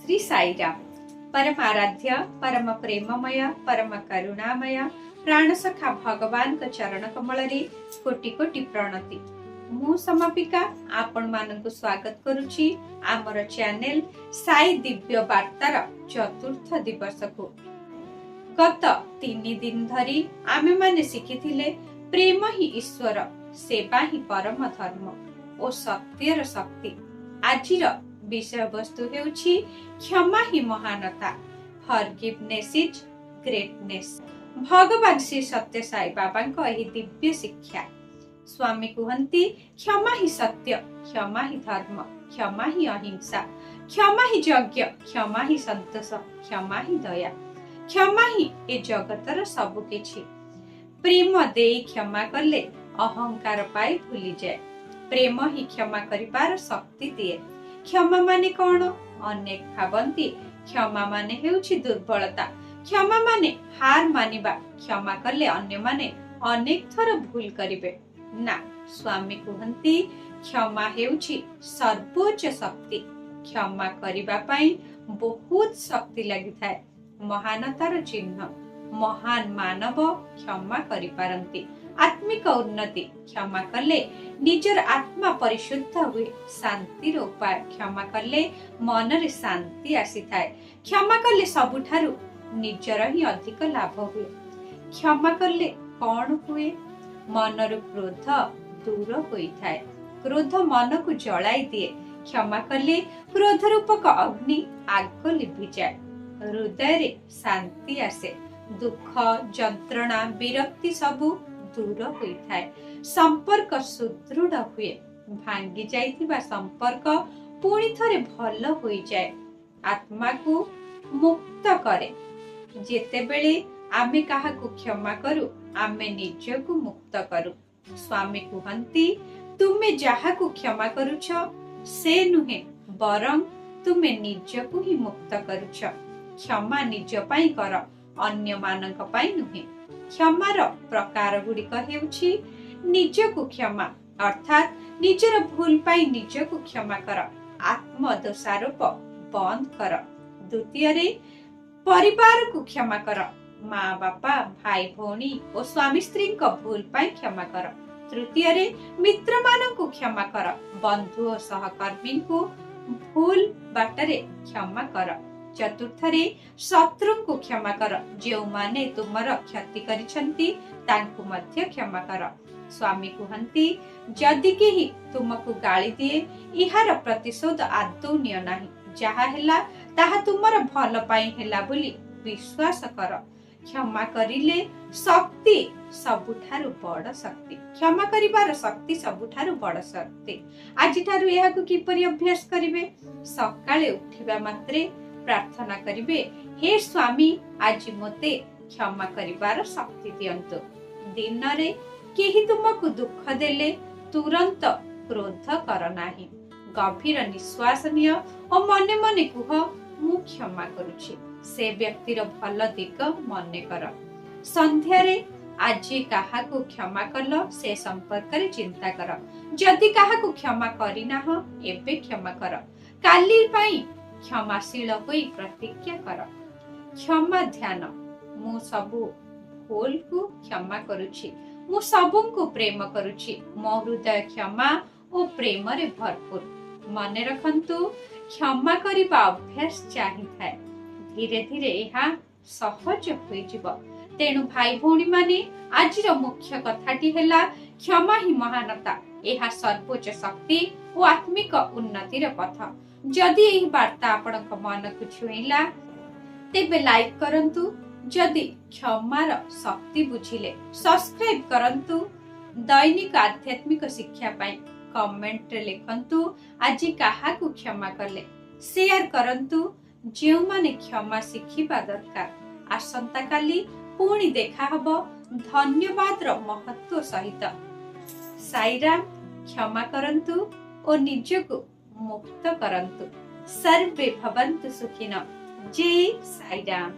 ଶ୍ରୀ ସାଇରାମ। ପରମ ଆରାଧ୍ୟ, ପରମ ପ୍ରେମମୟ, ପରମ କରୁଣାମୟ ପ୍ରାଣସଖା ଭଗବାନଙ୍କ ଚରଣ କମଳରେ କୋଟି କୋଟି ପ୍ରଣତି। ମୁଁ ସମାପିକା ଆପଣମାନଙ୍କୁ ସ୍ୱାଗତ କରୁଛି ଆମର ଚ୍ୟାନେଲ ସାଇ ଦିବ୍ୟ ବାର୍ତ୍ତାର ଚତୁର୍ଥ ଦିବସକୁ। ଗତ 3 ଦିନ ଧରି ଆମେମାନେ ଶିଖିଥିଲେ, ପ୍ରେମ ହିଁ ଈଶ୍ୱର, ସେବା ହିଁ ପରମ ଧର୍ମ ଓ ସତ୍ୟର ଶକ୍ତି। ଆଜିର ବିଷୟବସ୍ତୁ ହେଉଛି କ୍ଷମା ହିଁ ମହାନତା, ଫରଗିଭନେସ୍ is greatness. ଭଗବାନ ଶ୍ରୀ ସତ୍ୟ ସାଇ ବାବାଙ୍କ ଏହି ଦିବ୍ୟ ଶିକ୍ଷା। ସ୍ୱାମୀ କୁହନ୍ତି, କ୍ଷମା ହିଁ ସତ୍ୟ, କ୍ଷମା ହିଁ ଧର୍ମ, କ୍ଷମା ହିଁ ଅହିଂସା, କ୍ଷମା ହିଁ ଯଜ୍ଞ, କ୍ଷମା ହିଁ ସନ୍ତୋଷ, କ୍ଷମା ହିଁ ଦୟା, କ୍ଷମା ହିଁ ଏ ଜଗତର ସବୁ କିଛି। ପ୍ରେମ ଦେଇ କ୍ଷମା କଲେ ଅହଙ୍କାର ପାଇ ଭୁଲିଯାଏ। ପ୍ରେମ ହିଁ କ୍ଷମା କରିବାର ଶକ୍ତି ଦିଏ। କ୍ଷମା ମାନେ କଣ? ଅନେକ ଭାବନ୍ତି କ୍ଷମା ମାନେ ହେଉଛି ଦୁର୍ବଳତା, କ୍ଷମା ମାନେ ହାର ମାନିବା, କ୍ଷମା କଲେ ଅନ୍ୟମାନେ ଅନେକ ଥର ଭୁଲ କରିବେ। ନା, ସ୍ୱାମୀ କୁହନ୍ତି, କ୍ଷମା ହେଉଛି ସର୍ବୋଚ୍ଚ ଶକ୍ତି। କ୍ଷମା କରିବା ପାଇଁ ବହୁତ ଶକ୍ତି ଲାଗିଥାଏ। ମହାନତାର ଚିହ୍ନ। ମହାନ ମାନବ କ୍ଷମା କରିପାରନ୍ତି। ଆତ୍ମିକ ଉନ୍ନତି। କ୍ଷମା କଲେ ନିଜର ଆତ୍ମା ପରିଶୁଦ୍ଧ ହୁଏ। ଶାନ୍ତିର ଉପାୟ। କ୍ଷମା କଲେ ମନରେ ଶାନ୍ତି ଆସିଥାଏ। କ୍ଷମା କଲେ ସବୁଠାରୁ ନିଜର ହିଁ ଅଧିକ ଲାଭ ହୁଏ। କ୍ଷମା କଲେ କଣ ହୁଏ? ମନରୁ କ୍ରୋଧ ଦୂର ହୋଇଥାଏ। କ୍ରୋଧ ମନକୁ ଜଳାଇ ଦିଏ। କ୍ଷମା କଲେ କ୍ରୋଧ ରୂପକ ଅଗ୍ନି ଆଗ ଲିଭିଯାଏ। ହୃଦୟରେ ଶାନ୍ତି ଆସେ। ଦୁଃଖ, ଯନ୍ତ୍ରଣା, ବିରକ୍ତି ସବୁ ଦୂର ହୋଇଥାଏ। ସମ୍ପର୍କ ସୁଦୃଢ ହୁଏ। ଭାଙ୍ଗି ଯାଇଥିବା ସମ୍ପର୍କ ପୁଣି ଥରେ ଭଲ ହୋଇଯାଏ। ଆତ୍ମାକୁ ମୁକ୍ତ କରେ। ଯେତେବେଳେ ଆମେ କାହାକୁ କ୍ଷମା କରୁ, ଆମେ ନିଜକୁ ମୁକ୍ତ କରୁ। ସ୍ୱାମୀ କୁହନ୍ତି, ତୁମେ ଯାହାକୁ କ୍ଷମା କରୁଛ ସେ ନୁହେଁ, ବରଂ ତୁମେ ନିଜକୁ ହିଁ ମୁକ୍ତ କରୁଛ। କ୍ଷମା ନିଜ ପାଇଁ କର, ଅନ୍ୟମାନଙ୍କ ପାଇଁ ନୁହେଁ। କ୍ଷମାର ପ୍ରକାର ଗୁଡ଼ିକ ହେଉଛି, ନିଜକୁ କ୍ଷମା, ଅର୍ଥାତ୍ ନିଜର ଭୁଲ ପାଇଁ ନିଜକୁ କ୍ଷମା କର, ଆତ୍ମଦୋଷାରୋପ ବନ୍ଦ କର। ଦ୍ୱିତୀୟରେ ପରିବାରକୁ କ୍ଷମା କର। ମା ବାପା, ଭାଇ ଭଉଣୀ ଓ ସ୍ୱାମୀ ସ୍ତ୍ରୀଙ୍କ ଭୁଲ ପାଇଁ କ୍ଷମା କର। ତୃତୀୟରେ ମିତ୍ରମାନଙ୍କୁ କ୍ଷମା କର। ବନ୍ଧୁ ଓ ସହକର୍ମୀଙ୍କୁ ଭୁଲ ବାଟରେ କ୍ଷମା କର। ଚତୁର୍ଥରେ ଶତ୍ରୁଙ୍କୁ କ୍ଷମା କର। ଯେଉଁମାନେ ତୁମର କ୍ଷତି କରିଛନ୍ତି, ତାଙ୍କୁ ମଧ୍ୟ କ୍ଷମା କର। ସ୍ୱାମୀ କୁହନ୍ତି, ଯଦି କେହି ତୁମକୁ ଗାଳି ଦିଏ, ଏହାର ପ୍ରତିଶୋଧ ଆଦୌ ନିଅ ନାହିଁ। ଯାହା ହେଲା ତାହା ତୁମର ଭଲ ପାଇଁ ହେଲା ବୋଲି ବିଶ୍ୱାସ କର। କ୍ଷମା କରିଲେ ଶକ୍ତି ସବୁଠାରୁ ବଡ ଶକ୍ତି। କ୍ଷମା କରିବାର ଶକ୍ତି ସବୁଠାରୁ ବଡ ଶକ୍ତି। ଆଜିଠାରୁ ଏହାକୁ କିପରି ଅଭ୍ୟାସ କରିବେ? ସକାଳେ ଉଠିବା ମାତ୍ରେ ପ୍ରାର୍ଥନା କରିବେ, ହେ ସ୍ୱାମୀ, ଆଜି ମୋତେ କ୍ଷମା କରିବାର ଶକ୍ତି ଦିଅନ୍ତୁ। ଦିନରେ କେହି ତୁମକୁ ଦୁଃଖ ଦେଲେ ତୁରନ୍ତ କ୍ରୋଧ କର ନାହିଁ। ଗଭୀର ନିଶ୍ୱାସ ନିଅ ଓ ମନେ ମନେ କୁହ, ମୁଁ କ୍ଷମା କରୁଛି। ସେ ବ୍ୟକ୍ତିର ଭଲ ଦିଗ ମନେ କର। ସନ୍ଧ୍ୟାରେ ଆଜି କାହାକୁ କ୍ଷମା କଲ, ସେ ସମ୍ପର୍କରେ ଚିନ୍ତା କର। ଯଦି କାହାକୁ କ୍ଷମା କରିନାହ, ଏବେ କ୍ଷମା କର। କାଲି ପାଇଁ କ୍ଷମାଶୀଳ ହୋଇ ପ୍ରତିଜ୍ଞା କର। କ୍ଷମା ଧ୍ୟାନ। ମୁଁ ସବୁ ଭୁଲକୁ କ୍ଷମା କରୁଛି। ମୁଁ ସବୁଙ୍କୁ ପ୍ରେମ କରୁଛି। ମୋ ହୃଦୟ କ୍ଷମା ଓ ପ୍ରେମରେ ଭରପୁର। ମନେ ରଖନ୍ତୁ, କ୍ଷମା କରିବା ଅଭ୍ୟାସ ଚାହିଁଥାଏ। ଧୀରେ ଧୀରେ ଏହା ସହଜ ହୋଇଯିବ। ତେଣୁ ଭାଇ ଭଉଣୀ ମାନେ, ଆଜିର ମୁଖ୍ୟ କଥାଟି ହେଲା, କ୍ଷମା ହିଁ ମହାନତା। ଏହା ସର୍ବୋଚ୍ଚ ଶକ୍ତି ଓ ଆତ୍ମିକ ଉନ୍ନତିର ପଥ। ଯଦି ଏହି ବାର୍ତ୍ତା ଆପଣଙ୍କ ମନକୁ ଛୁଇଁଲା, ତେବେ ଲାଇକ୍ କରନ୍ତୁ। ଯଦି କ୍ଷମାର ଶକ୍ତି ବୁଝିଲେ, ସବସ୍କ୍ରାଇବ କରନ୍ତୁ ଦୈନିକ ଆଧ୍ୟାତ୍ମିକ ଶିକ୍ଷା ପାଇଁ। କମେଣ୍ଟରେ ଲେଖନ୍ତୁ, ଆଜି କାହାକୁ କ୍ଷମା କଲେ? ସେୟାର କରନ୍ତୁ ଯେଉଁମାନେ କ୍ଷମା ଶିଖିବା ଦରକାର। ଆସନ୍ତାକାଲି ପୁଣି ଦେଖାହବ ଧନ୍ୟବାଦର ମହତ୍ଵ ସହିତ। ସାଇରାମ। କ୍ଷମା କରନ୍ତୁ ଓ ନିଜକୁ ମୁକ୍ତ କରନ୍ତୁ। ସର୍ବେ ଭବନ୍ତୁ ସୁଖିନ। ଜୟ ସାଇରାମ।